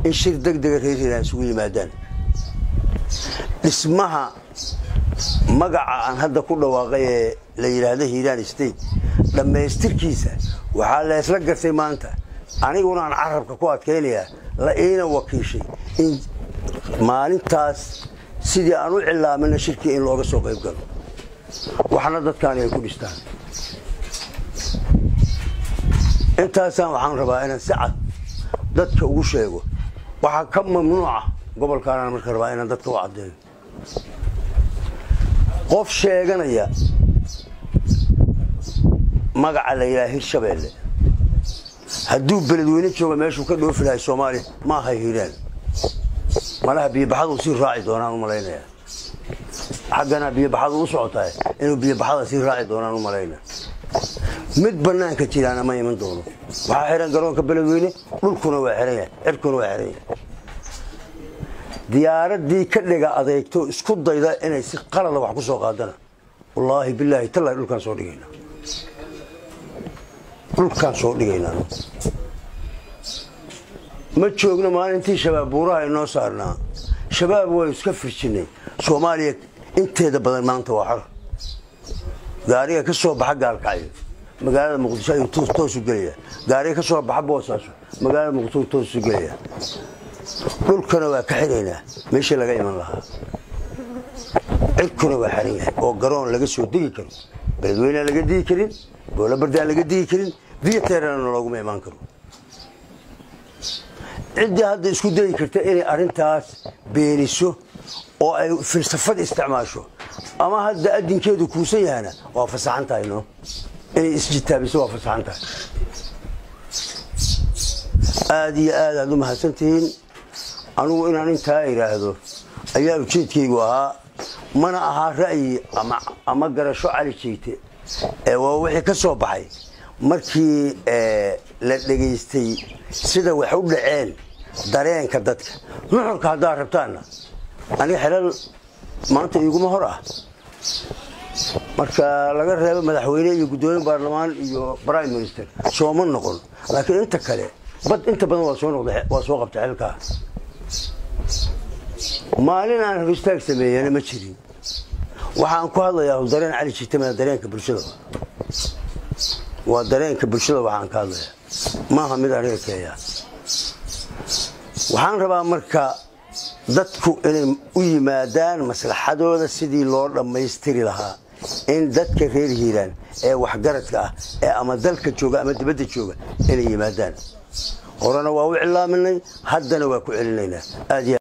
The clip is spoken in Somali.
In shir degdega reer Hiiraan isugu yimaadaan. Dhismaha magaca aan hadda ku dhawaaqay ee la yidhaahdo Hiiraan State dhammaystirkiisa waxaa la isla gartay maanta, aniguna aan carabka ku adkaynayaa, la iina wakiishay in maalintaas sidii aan u cilaamina shirkii in looga soo qayb galo, waxna dadkaani ay ku dhistaan. Intaasaan waxaan rabaa inaan si cad dadka ugu sheego. Waxaa ka mamnuuca gobolkaanaan marka rabaa inaan dadka u caddeeyo: qof sheeganaya magaca la yidhaha Hirshabeelle hadduu Beledweyne jooga, meeshuu ka dhoofi lahay Soomaaliya ma aha Hiiraan. Malaha biyobaxadu sii raaci doonaan u malaynaya, xaggana biyobaxadu u socotahay, inuu biyobaxada sii raaci doonaan u malaynaya. Mid bannaanka jiraana ma iman doono. Waxaa xihan garoonka Beledweyne, dhulkuna waa xihan yahay, cirkuna waa xihan yahay. Diyaaraddii ka dhiga adeegto isku dayda inay si qalada wax ku soo qaadana, wallaahi, bilaahi, tallahi, dhulkaan soo dhigaynaa, dhulkaan soo dhigaynaa. Ma joogno maalintii Shabaab buuraha inoo saarnaa. Shabaab waa iska firjinnay. Soomaaliya inteeda badan maanta waa xor. Gaariga ka soo baxa Gaalkacyo magaalada Muqdisho ayuu toosu gelaya, gaariga ka soo baxa Boosaaso magaalada Muqdisho toosu gelaya. Dhulkana waa ka xiraynaa meeshii laga iman lahaa, cirkuna waa xiran yahay oo garoon laga soo degi karo Beledweynea laga digi karin, Boolabardaan laga digi karin, biyoteerana looguma imaan karo. Ciddii hadda isku dayi karta inay arrintaas beeniso oo ay filsafad isticmaasho ama hadda adinkeedu kuusan yahana, waa fasaxan tahay, no, inay isjitaabiso waa fasaxan tahay. Aad iyo aad aad u mahadsantihiin. Anugu inaan intaa idhaahdo ayaa ujeedkaygu ahaa. Mana ahaa ra'yi ama garasho Cali Jeyte ee waa wixii ka soo baxay markii la dhegaystay sida wax u dhaceen, dareenka dadka, nuxurka. Haddaad rabtaanna, aniga xelal maanta iiguma hor ah marka laga reebo madaxweyne iyo guddoomiye baarlamaan iyo prime minister sooma noqon, laakiin inta kale bad inta badan waa soo noqda, waa soo qabtay xilkaa. Maalin aan hor istaag sameeyana ma jirin. Waxaan ku hadlayaa dareen Cali Jitama, dareenka bulshada waa dareenka bulshada. Waxaan ka hadlayaa maaha mid aniga keeya. Waxaan rabaa marka dadku inay u yimaadaan maslaxadooda sidii loo dhammaystiri lahaa, in dadka reer Hiiraan ee waxgaradka ah ee ama dalka jooga ama dibadda jooga inay yimaadaan. Horena waa u cilaaminay, haddana waa ku celinaynaa. Aad.